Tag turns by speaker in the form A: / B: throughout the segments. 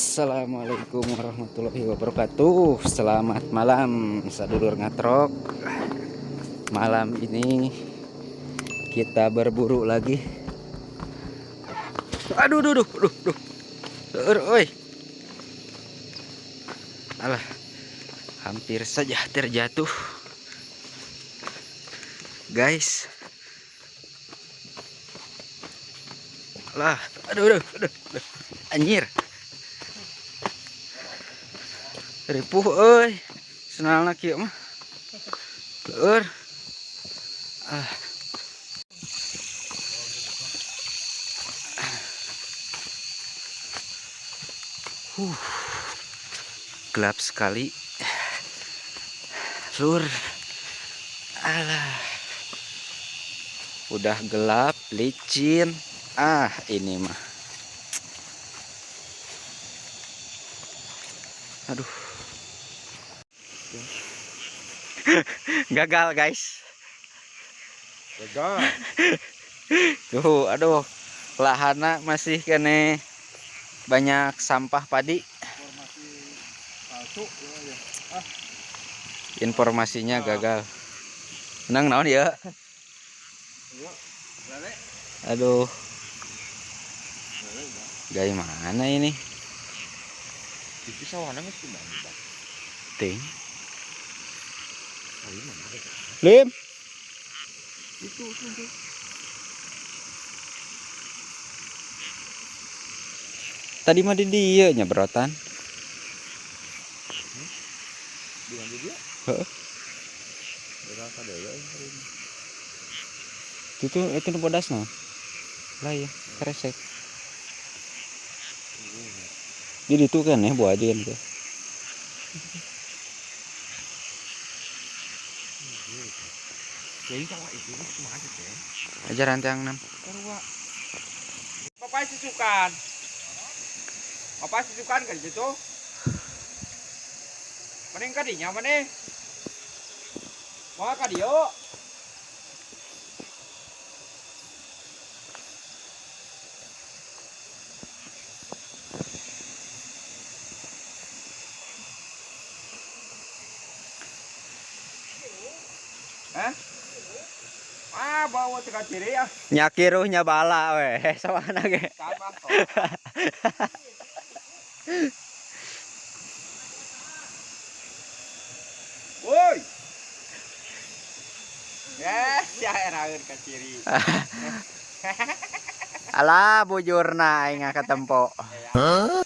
A: Assalamualaikum warahmatullahi wabarakatuh. Selamat malam sadulur ngatrok. Malam ini kita berburu lagi. Aduh, duh, duh, duh, duh. Seur, oi. Alah, hampir saja terjatuh. Guys. Alah, aduh, aduh, aduh, aduh. Anjir. Ripuh euy. Senalna kieu mah. Leur. Ah. Gelap sekali. Lur. Alah. Udah gelap, licin. Ah, ini mah. Aduh. Gagal, guys.
B: Gagal.
A: Tuh, aduh. Lahana masih kene banyak sampah padi.
B: Informasi palsu ya. Ah.
A: Informasinya gagal. Menang naon ya? Aduh. Gaya mana ini?
B: Itu sawana geus kumaha?
A: Ting. Lim.
B: Itu itu.
A: Tadi mah di dieu nya berotan.
B: Di mana dia?
A: Heeh. Itu itu nu bodasna. Lah ya, kresek. Jadi itu kan ya buah aja kan tuh.
B: Jadi sawah itu kumaha teh?
A: Ajaran tiang 6.
B: Sarua. Papai susukan. Papai susukan kan gitu. Mending kadinya maneh. Moal ka dieu. Hah? Ah, bawa teka ciri ah.
A: Nyakiruhnya bala weh, sawana ge.
B: Sama. Woi. Ya, sia eraeun ka ciri.
A: Alah, bujurna aing katempo.
B: Hah?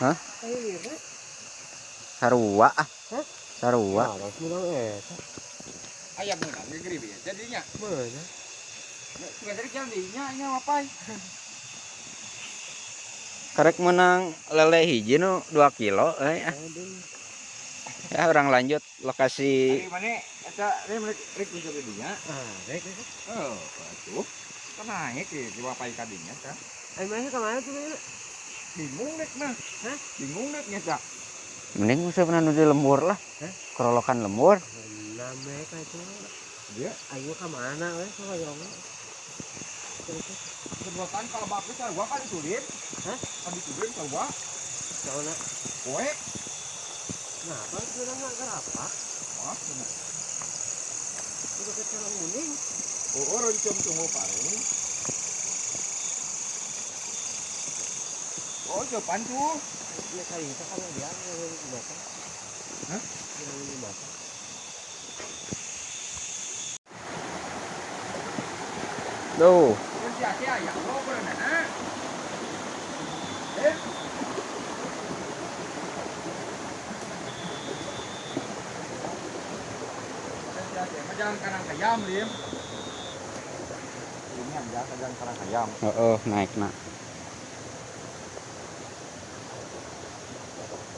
A: Hah? Sarua ah. Sarua.
B: Ayam meunang ge geri jadinya. Meunang. Tugas rek jadinya nya mapai.
A: Karek menang lele hiji nu 2 kilo euy ah. Ya orang lanjut lokasi.
B: Ari mane eta rek bisa dinya. Ah, rek. Oh, atuh. Kan naik di wapai kadinya tah.
C: Ai mah ka mana tuh?
B: Bingung rek mah. Hah? Bingung rek nya tah.
A: Mending usah nu di lembur lah.
C: Hah?
A: Kerolokan lembur.
C: Name ka itu.
B: Dia
C: ayo ka mana we hoyong.
B: Sebutan kalau bagus sarua kan ditulis.
C: Hah?
B: Kan ditulis sarua.
C: Sauna.
B: Poe.
C: Nah, apa urang mah garapak?
B: Wah, bener.
C: Udah kecara nguning.
B: Oh, rencam tunggu paling. Oh, depan tuh.
C: Ya kali itu kan dia yang di mata.
B: Hah?
C: Yang di mata.
A: Tuh.
B: Jalan karang hayam, Lim. Ini aja jalan karang hayam.
A: Heeh, naik nak.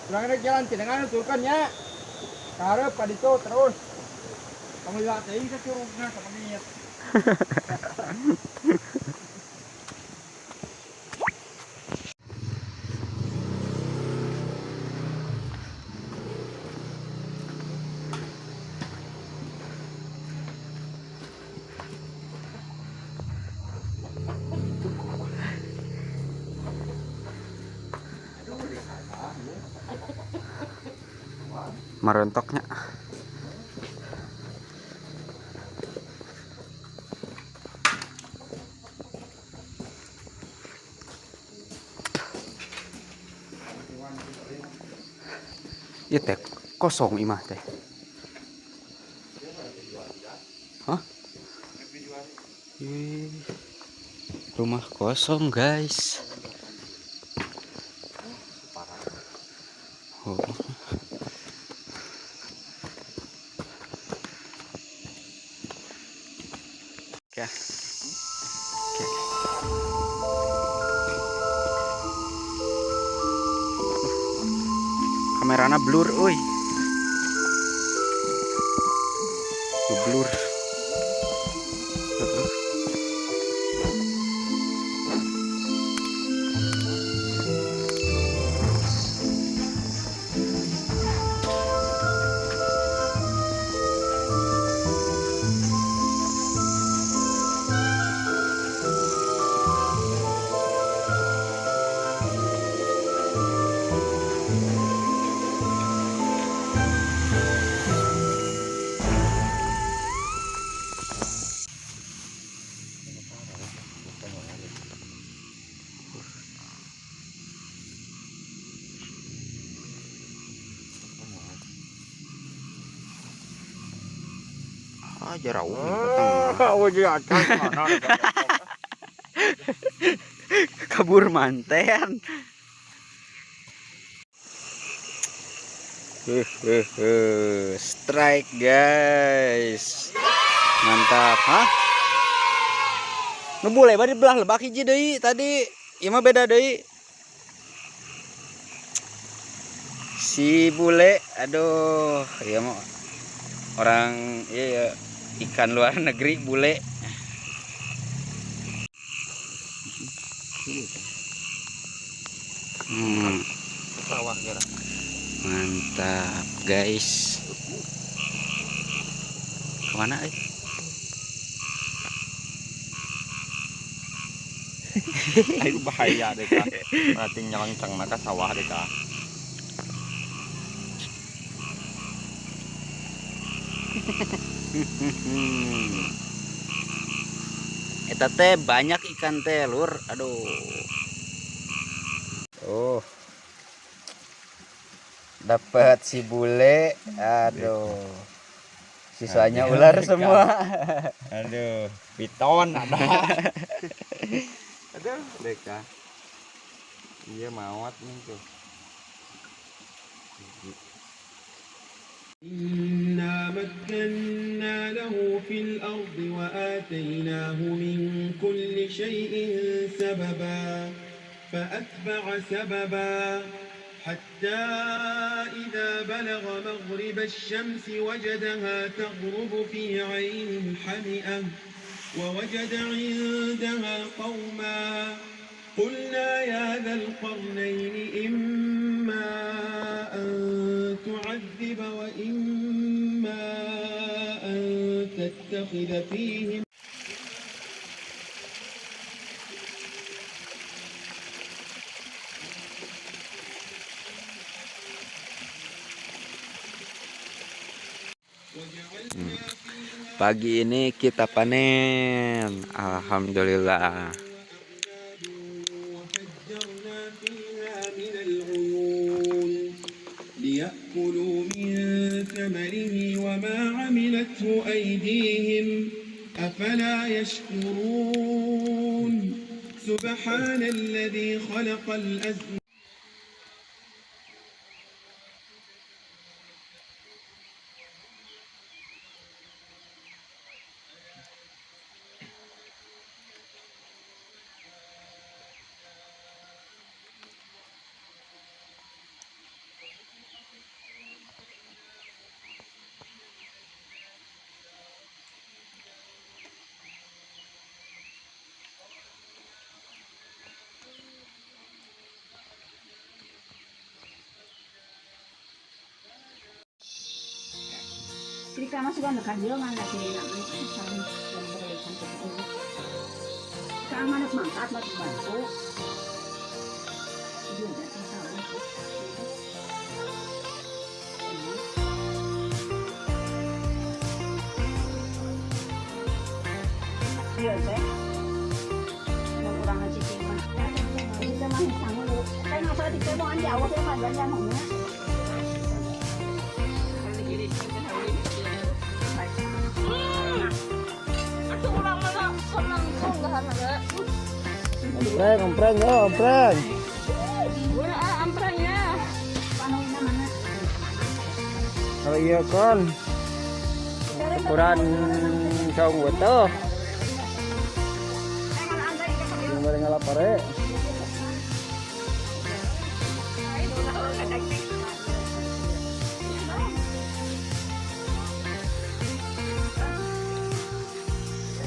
B: Kurang rek jalan cenengan uturkan nya. Karep ka ditu terus. Panglima teuing ka curugna samenit.
A: Marontoknya. Ieu teh kosong imah teh. Hah? Ih, rumah kosong guys. Oh. Oke. Oke. Kamerana blur euy. Blur. Jauh. Kabur manten. Strike guys. Mantap, hah? Nu bule bari belah lebak hiji deui tadi. Ieu mah beda deui. Si bule, aduh, ieu mah orang iya ikan luar negeri bule. Mantap guys. Kemana?
B: Ayo bahaya deh kak. Nanti nyelengcang maka sawah deh kak.
A: Eta teh banyak ikan teh lur, aduh. Oh. Dapat si bule, aduh. Sisanya ular semua.
B: Aduh, piton ada. Aduh, deka. Iya mawat nih tuh.
D: إنا مكنا له في الأرض وآتيناه من كل شيء سببا فأتبع سببا حتى إذا بلغ مغرب الشمس وجدها تغرب في عين حمئة ووجد عندها قوما قلنا يا ذا القرنين إما أن تعذب وإما أن تتخذ فيهم.
A: Pagi ini kita panen, alhamdulillah.
D: ليأكلوا من ثمره وما عملته أيديهم أفلا يشكرون سبحان الذي خلق الأزواج.
E: Iya teh. Mun urang cicing mah. Kita mah sangu. Kan masalah di kebon di awal teh mah ganyan mah.
F: Atuh urang mah langsung dahar mah.
B: Ompreng, ompreng, yo, ompreng.
F: Urang ah amprengnya.
E: Panuina mana?
B: Kalau iya kan ukuran saung weto. Yang bareng ngalapare.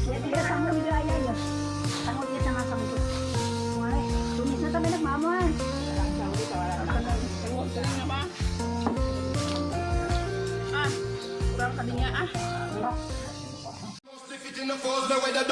E: Ya dia sangu dia aya ya. Sangu dia sama sangu. Mulai tumisna teh bener mama.
F: Ah, urang kadinya ah.
G: Stick it in the falls, now where the